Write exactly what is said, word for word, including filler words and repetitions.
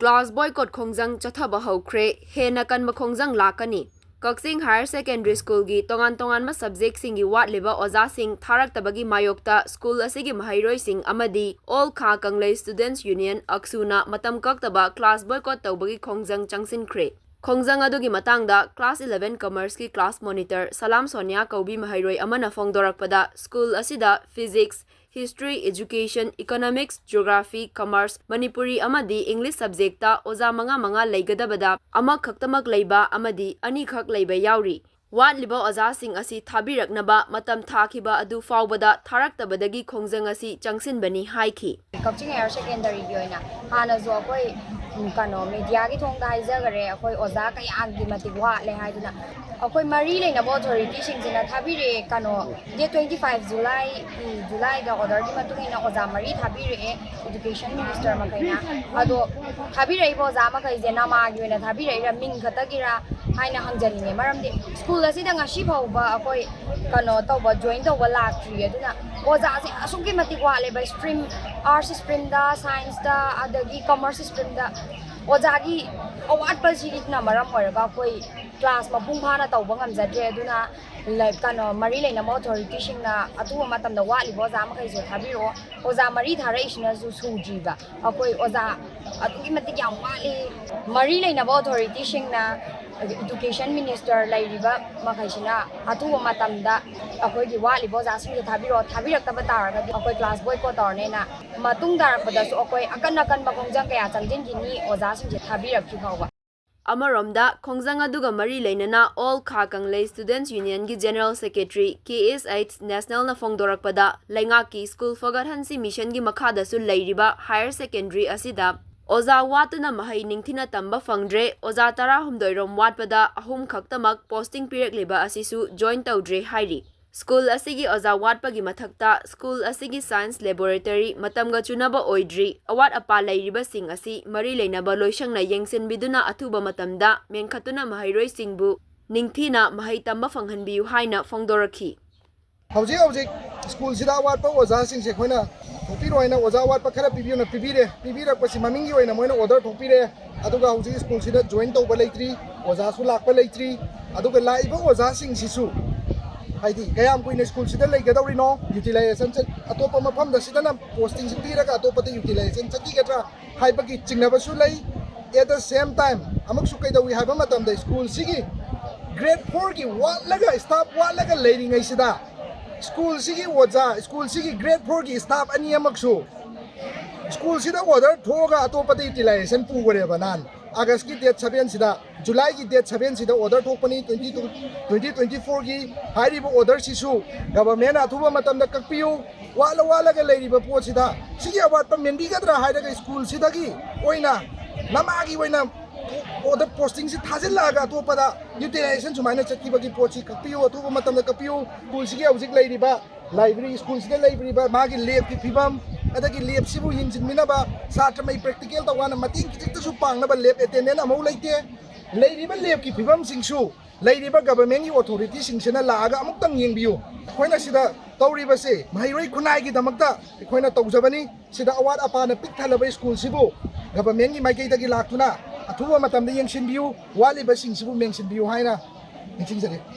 Class boycott ꯈꯣꯡꯖꯪ ꯆꯠꯊꯕ ꯍꯧꯈ꯭ꯔꯦ꯫ ꯍꯦꯟꯅ ꯀꯟꯕ ꯈꯣꯡꯖꯪ ꯂꯥꯛꯀꯅꯤ꯫ ꯀꯛꯆꯤꯡ Higher Secondary Schoolꯒꯤ ꯇꯣꯉꯥꯟ ꯇꯣꯉꯥꯟꯕ subjectꯁꯤꯡꯒꯤ ꯋꯥꯠꯂꯤꯕ ꯑꯣꯖꯥꯁꯤꯡ ꯊꯥꯔꯛꯇꯕꯒꯤ ꯃꯥꯌꯣꯛꯇ school ꯑꯁꯤꯒꯤ ꯃꯍꯩꯔꯣꯏꯁꯤꯡ ꯑꯃꯗꯤ All Kha Kanglei's Students Union, ꯑꯛꯁꯨꯅ ꯃꯇꯝ ꯀꯛꯇꯕ class boycott ꯇꯧꯕꯒꯤ ꯈꯣꯡꯖꯪ ꯆꯪꯁꯤꯟꯈ꯭ꯔꯦ꯫ ꯈꯣꯡꯖꯪ ꯑꯗꯨꯒꯤ ꯃꯇꯥꯡꯗ class eleven Commerceꯀꯤ class monitor ꯁꯂꯥꯝ ꯁꯣꯅꯤꯌꯥ ꯀꯧꯕꯤ ꯃꯍꯩꯔꯣꯏ ꯑꯃꯅ ꯐꯣꯡꯗꯣꯔꯛꯄꯗ, school ꯑꯁꯤꯗ Physics, History, Education, Economics, Geography, Commerce, Manipuri ꯑꯃꯗꯤ English subjectꯇ ꯑꯣꯖꯥ ꯃꯉꯥ ꯃꯉꯥ ꯂꯩꯒꯗꯕꯗ ꯑꯃꯈꯛꯇꯃꯛ ꯂꯩꯕ ꯑꯃꯗꯤ ꯑꯅꯤꯈꯛ ꯂꯩꯕ ꯌꯥꯎꯔꯤ꯫ ꯋꯥꯠꯂꯤꯕ ꯑꯣꯖꯥꯁꯤꯡ ꯑꯁꯤ ꯊꯥꯕꯤꯔꯛꯅꯕ ꯃꯇꯝ ꯊꯥꯈꯤꯕ ꯑꯗꯨ ꯐꯥꯎꯕꯗ ꯊꯥꯔꯛꯇꯕꯗꯒꯤ ꯈꯣꯡꯖꯪ ꯑꯁꯤ ꯆꯪꯁꯤꯟꯕꯅꯤ ꯍꯥꯏꯈꯤ꯫ ꯀꯛꯆꯤꯡ Higher Secondaryꯒꯤ ꯑꯣꯏꯅ ꯍꯥꯟꯅꯁꯨ ꯑꯩꯈꯣꯏ, ꯎꯝ, ꯀꯩꯅꯣ, mediaꯒꯤ ꯊꯣꯡꯗ ꯍꯥꯏꯖꯈꯔꯦ, ꯑꯩꯈꯣꯏ ꯑꯣꯖꯥ ꯀꯌꯥꯒꯤ ꯃꯇꯤꯛ ꯋꯥꯠꯂꯦ ꯍꯥꯏꯗꯨꯅ꯫ ꯑꯩꯈꯣꯏ ꯃꯔꯤ ꯂꯩꯅꯕ authorityꯁꯤꯡꯁꯤꯅ ꯊꯥꯕꯤꯔꯛꯑꯦ, ꯀꯩꯅꯣ, date twenty five July, ꯎꯝ, Julyꯗ orderꯒꯤ ꯃꯇꯨꯡ ꯏꯟꯅ ꯑꯣꯖꯥ ꯃꯔꯤ ꯊꯥꯕꯤꯔꯛꯑꯦ education minister ꯃꯈꯩꯅ꯫ ꯑꯗꯣ ꯊꯥꯕꯤꯔꯛꯏꯕ ꯑꯣꯖꯥ ꯃꯈꯩꯁꯦ ꯅꯃꯥꯒꯤ ꯑꯣꯏꯅ ꯊꯥꯕꯤꯔꯛꯏꯔꯥ, ꯃꯤꯡ ꯈꯛꯇꯒꯤꯔꯥ ꯍꯥꯏꯅ ꯍꯪꯖꯅꯤꯡꯉꯦ꯫ ꯃꯔꯝꯗꯤ school ꯑꯁꯤꯗ ꯉꯁꯤ ꯐꯥꯎꯕ ꯑꯩꯈꯣꯏ, ꯀꯩꯅꯣ ꯇꯧꯕ, join ꯇꯧꯕ ꯂꯥꯛꯇ꯭ꯔꯤ꯫ ꯑꯗꯨꯅ ꯑꯣꯖꯥꯁꯦ ꯑꯁꯨꯛꯀꯤ ꯃꯇꯤꯛ ꯋꯥꯠꯂꯦꯕ, stream, arts streamꯗ, scienceꯇ, ꯑꯗꯒꯤ commerce streamꯗ ꯑꯣꯖꯥꯒꯤ ꯑꯋꯥꯠꯄꯁꯤꯅ ꯃꯔꯝ ꯑꯣꯏꯔꯒ ꯑꯩꯈꯣꯏ class ꯃꯄꯨꯡ ꯐꯥꯅ ꯇꯧꯕ ꯉꯝꯖꯗ꯭ꯔꯦ꯫ ꯑꯗꯨꯅ ꯂ-, ꯀꯩꯅꯣ, ꯃꯔꯤ ꯂꯩꯅꯕ authorityꯁꯤꯡꯅ ꯑꯊꯨꯕ ꯃꯇꯝꯗ ꯋꯥꯠꯂꯤꯕ ꯑꯣꯖꯥ ꯃꯈꯩꯁꯦ ꯊꯥꯕꯤꯔꯛꯑꯣ꯫ ꯑꯣꯖꯥ ꯃꯔꯤ ꯊꯥꯔꯛꯏꯁꯤꯅꯁꯨ ꯁꯨꯗ꯭ꯔꯤꯕ꯫ ꯑꯩꯈꯣꯏ ꯑꯣꯖꯥ ꯑꯗꯨꯛꯀꯤ ꯃꯇꯤꯛ ꯌꯥꯝ ꯋꯥꯠꯂꯤ꯫ ꯃꯔꯤ ꯂꯩꯅꯕ authorityꯁꯤꯡꯅ, education minister ꯂꯩꯔꯤꯕ ꯃꯈꯩꯁꯤꯅ ꯑꯊꯨꯕ ꯃꯇꯝꯗ ꯑꯩꯈꯣꯏꯒꯤ ꯋꯥꯠꯂꯤꯕ ꯑꯣꯖꯥꯁꯤꯡꯁꯦ ꯊꯥꯕꯤꯔꯛꯑꯣ꯫ ꯊꯥꯕꯤꯔꯛꯇꯕ ꯇꯥꯔꯒꯗꯤ ꯑꯩꯈꯣꯏ class boycott ꯇꯧꯔꯅꯦꯅ ꯃꯇꯨꯡ ꯇꯥꯔꯛꯄꯗꯁꯨ ꯑꯩꯈꯣꯏ ꯑꯀꯟ ꯑꯀꯟꯕ ꯈꯣꯡꯖꯪ ꯀꯌꯥ ꯆꯪꯁꯤꯟꯈꯤꯅꯤ ꯑꯣꯖꯥꯁꯤꯡꯁꯦ ꯊꯥꯕꯤꯔꯛꯇ꯭ꯔꯤ ꯐꯥꯎꯕ꯫ ꯑꯃꯔꯣꯝꯗ, ꯈꯣꯡꯖꯪ ꯑꯗꯨꯒ ꯃꯔꯤ ꯂꯩꯅꯅ All Kha Kanglei's Students Unionꯒꯤ General Secretary K S H Nationalꯅ ꯐꯣꯡꯗꯣꯔꯛꯄꯗ, ꯂꯩꯉꯥꯛꯀꯤ school ꯐꯒꯠꯍꯟꯁꯤ missionꯒꯤ ꯃꯈꯥꯗꯁꯨ ꯂꯩꯔꯤꯕ higher secondary ꯑꯁꯤꯗ ꯑꯣꯖꯥ ꯋꯥꯠꯇꯨꯅ ꯃꯍꯩ ꯅꯤꯡꯊꯤꯅ ꯇꯝꯕ ꯐꯪꯗ꯭ꯔꯦ, ꯑꯣꯖꯥ ꯇꯔꯥꯍꯨꯝꯗꯣꯏ ꯔꯣꯝ ꯋꯥꯠꯄꯗ ꯑꯍꯨꯝ ꯈꯛꯇꯃꯛ posting ꯄꯤꯔꯛꯂꯤꯕ ꯑꯁꯤꯁꯨ join ꯇꯧꯗ꯭ꯔꯦ ꯍꯥꯏꯔꯤ꯫ School ꯑꯁꯤꯒꯤ ꯑꯣꯖꯥ ꯋꯥꯠꯄꯒꯤ ꯃꯊꯛꯇ school ꯑꯁꯤꯒꯤ science laboratory ꯃꯇꯝꯒ ꯆꯨꯅꯕ ꯑꯣꯏꯗ꯭ꯔꯤ, ꯑꯋꯥꯠ ꯑꯄꯥ ꯂꯩꯔꯤꯕꯁꯤꯡ ꯑꯁꯤ ꯃꯔꯤ ꯂꯩꯅꯕ ꯂꯣꯏꯁꯪꯅ ꯌꯦꯡꯁꯤꯟꯕꯤꯗꯨꯅ ꯑꯊꯨꯕ ꯃꯇꯝꯗ ꯃꯦꯟꯈꯠꯇꯨꯅ ꯃꯍꯩꯔꯣꯏꯁꯤꯡꯕꯨ ꯅꯤꯡꯊꯤꯅ ꯃꯍꯩ ꯇꯝꯕ ꯐꯪꯍꯟꯕꯤꯌꯨ ꯍꯥꯏꯅ ꯐꯣꯡꯗꯣꯔꯛꯈꯤ꯫ ꯍꯧꯖꯤꯛ ꯍꯧꯖꯤꯛ schoolꯁꯤꯗ ꯑꯋꯥꯠꯄ ꯑꯣꯖꯥꯁꯤꯡꯁꯦ ꯑꯩꯈꯣꯏꯅ ꯊꯣꯛꯄꯤꯔꯣ ꯍꯥꯏꯅ ꯑꯣꯖꯥ ꯑꯋꯥꯠꯄ ꯈꯔ ꯄꯤꯕꯤꯌꯨꯅ ꯄꯤꯕꯤꯔꯦ꯫ ꯄꯤꯕꯤꯔꯛꯄꯁꯤ ꯃꯃꯤꯡꯒꯤ ꯑꯣꯏꯅ ꯃꯣꯏꯅ ꯑꯣꯔꯗꯔ ꯊꯣꯛꯄꯤꯔꯦ꯫ ꯑꯗꯨꯒ ꯍꯧꯖꯤꯛ ꯁ꯭ꯀꯨꯜꯁꯤꯗ ꯖꯣꯏꯟ ꯇꯧꯕ ꯂꯩꯇ꯭ꯔꯤ, ꯑꯣꯖꯥꯁꯨ ꯂꯥꯛꯄ ꯂꯩꯇ꯭ꯔꯤ꯫ ꯑꯗꯨꯒ ꯂꯥꯛꯏꯕ ꯑꯣꯖꯥꯁꯤꯡꯁꯤꯁꯨ ꯍꯥꯏꯗꯤ ꯀꯌꯥꯝ ꯀꯨꯏꯅ ꯁ꯭ꯀꯨꯜꯁꯤꯗ ꯂꯩꯒꯗꯧꯔꯤꯅꯣ, ꯌꯨꯇꯤꯂꯥꯏꯖꯦꯁꯟ ꯑꯇꯣꯞꯄ ꯃꯐꯝꯗ ꯁꯤꯗꯅ ꯄꯣꯁꯇꯤꯡꯁꯤ ꯄꯤꯔꯒ ꯑꯇꯣꯞꯄꯗ ꯌꯨꯇꯤꯂꯥꯏꯖꯦꯁꯟ ꯆꯠꯈꯤꯒꯗ꯭ꯔꯥ ꯍꯥꯏꯕꯒꯤ ꯆꯤꯡꯅꯕꯁꯨ ꯂꯩ꯫ At the same time, ꯑꯃꯨꯛꯁꯨ ꯀꯩꯗꯧꯏ ꯍꯥꯏꯕ ꯃꯇꯝꯗ ꯁ꯭ꯀꯨꯜꯁꯤꯒꯤ ꯒ꯭ꯔꯦꯗ ꯐꯣꯔꯒꯤ ꯋꯥꯠꯂꯒ, ꯁ꯭ꯇꯥꯐ ꯋꯥꯠꯂꯒ ꯂꯩꯔꯤꯉꯩꯁꯤꯗ ꯁ꯭ꯀꯨꯜꯁꯤꯒꯤ ꯑꯣꯖꯥ, ꯁ꯭ꯀꯨꯜꯁꯤꯒꯤ ꯒ꯭ꯔꯦꯗ ꯐꯣꯔꯒꯤ ꯁ꯭ꯇꯥꯐ ꯑꯅꯤ ꯑꯃꯛꯁꯨ ꯁ꯭ꯀꯨꯜꯁꯤꯗ ꯑꯣꯔꯗꯔ ꯊꯣꯛꯑꯒ ꯑꯇꯣꯞꯄꯗ ꯌꯨꯇꯤꯂꯥꯏꯖꯦꯁꯟ ꯄꯨꯈ꯭ꯔꯦꯕ꯫ ꯅꯍꯥꯟ ꯑꯥꯒꯁꯀꯤ ꯗꯦꯠ ꯁꯚꯦꯟꯁꯤꯗ, ꯖꯨꯂꯥꯏꯒꯤ ꯗꯦꯠ ꯁꯚꯦꯟꯁꯤꯗ ꯑꯣꯔꯗꯔ ꯊꯣꯛꯄꯅꯤ, ꯇ꯭ꯋꯦꯟꯇꯤ ꯇꯨ, ꯇ꯭ꯋꯦꯟꯇꯤ ꯇ꯭ꯋꯦꯟꯇꯤ ꯐꯣꯔꯒꯤ꯫ ꯍꯥꯏꯔꯤꯕ ꯑꯣꯔꯗꯔꯁꯤꯁꯨ ꯒꯚꯔꯟꯃꯦꯟꯅ ꯑꯊꯨꯕ ꯃꯇꯝꯗ ꯀꯛꯄꯤꯌꯨ꯫ ꯋꯥꯠꯂ ꯋꯥꯠꯂꯒ ꯂꯩꯔꯤꯕ ꯄꯣꯠꯁꯤꯗ ꯁꯤꯒꯤ ꯑꯋꯥꯠꯄ ꯃꯦꯟꯕꯤꯒꯗ꯭ꯔꯥ ꯍꯥꯏꯔꯒ ꯁ꯭ꯀꯨꯜꯁꯤꯗꯒꯤ ꯑꯣꯏꯅ, ꯅꯃꯥꯒꯤ ꯑꯣꯏꯅ ꯑꯣꯔꯗꯔ ꯄꯣꯁꯇꯤꯡꯁꯤ ꯊꯥꯖꯤꯜꯂꯛꯑꯒ ꯑꯇꯣꯞꯄꯗ ꯌꯨꯇꯤꯂꯥꯏꯖꯦꯁꯟ ꯁꯨꯃꯥꯏꯅ ꯆꯠꯈꯤꯕꯒꯤ ꯄꯣꯠꯁꯤ ꯀꯛꯄꯤꯌꯨ, ꯑꯊꯨꯕ ꯃꯇꯝꯗ ꯀꯛꯄꯤꯌꯨ꯫ ꯁ꯭ꯀꯨꯜꯁꯤꯒꯤ ꯍꯧꯖꯤꯛ ꯂꯩꯔꯤꯕ ꯂꯥꯏꯕ꯭ꯔꯦꯔꯤ, ꯁ꯭ꯀꯨꯜꯁꯤꯗ ꯂꯩꯔꯤꯕ ꯃꯥꯒꯤ ꯂꯦꯞꯀꯤ ꯐꯤꯕꯝ, ꯑꯗꯒꯤ ꯂꯦꯞꯁꯤꯕꯨ ꯌꯦꯡꯁꯤꯟꯕꯤꯅꯕ ꯁꯥꯇ꯭ꯔꯉꯩ ꯄ꯭ꯔꯦꯛꯇꯤꯀꯦꯜ ꯇꯧꯀꯥꯟꯗ ꯃꯇꯦꯡ ꯈꯤꯖꯤꯛꯇꯁꯨ ꯄꯥꯡꯅꯕ ꯂꯦꯞ ꯑꯦꯇꯦꯟꯗꯦꯟ ꯑꯃꯐꯥꯎ ꯂꯩꯇꯦ꯫ ꯂꯩꯔꯤꯕ ꯂꯦꯞꯀꯤ ꯐꯤꯕꯝꯁꯤꯡꯁꯨ ꯂꯩꯔꯤꯕ ꯒꯚꯔꯟꯃꯦꯟꯒꯤ ꯑꯣꯊꯣꯔꯤꯇꯤꯁꯤꯡꯁꯤꯅ ꯂꯥꯛꯑꯒ ꯑꯃꯨꯛꯇꯪ ꯌꯦꯡꯕꯤꯌꯨ꯫ ꯑꯩꯈꯣꯏꯅ ꯁꯤꯗ ꯇꯧꯔꯤꯕꯁꯦ ꯃꯍꯩꯔꯣꯏ ꯈꯨꯟꯅꯥꯏꯒꯤꯗꯃꯛꯇ ꯑꯩꯈꯣꯏꯅ ꯇꯧꯖꯕꯅꯤ꯫ ꯁꯤꯗ ꯑꯋꯥꯠ ꯑꯄꯥꯅ ꯄꯤꯛ ꯊꯜꯂꯕ ꯁ꯭ꯀꯨꯜꯁꯤꯕꯨ ꯒꯚꯔꯟꯃꯦꯟꯒꯤ ꯃꯥꯏꯀꯩꯗꯒꯤ ꯂꯥꯛꯇꯨꯅ ꯑꯊꯨꯕ ꯃꯇꯝꯗ ꯌꯦꯡꯁꯤꯟꯕꯤꯌꯨ, ꯋꯥꯠꯂꯤꯕꯁꯤꯡꯁꯤꯕꯨ ꯃꯦꯟꯁꯤꯟꯕꯤꯌꯨ ꯍꯥꯏꯅ ꯅꯤꯡꯁꯤꯡꯖꯔꯤ꯫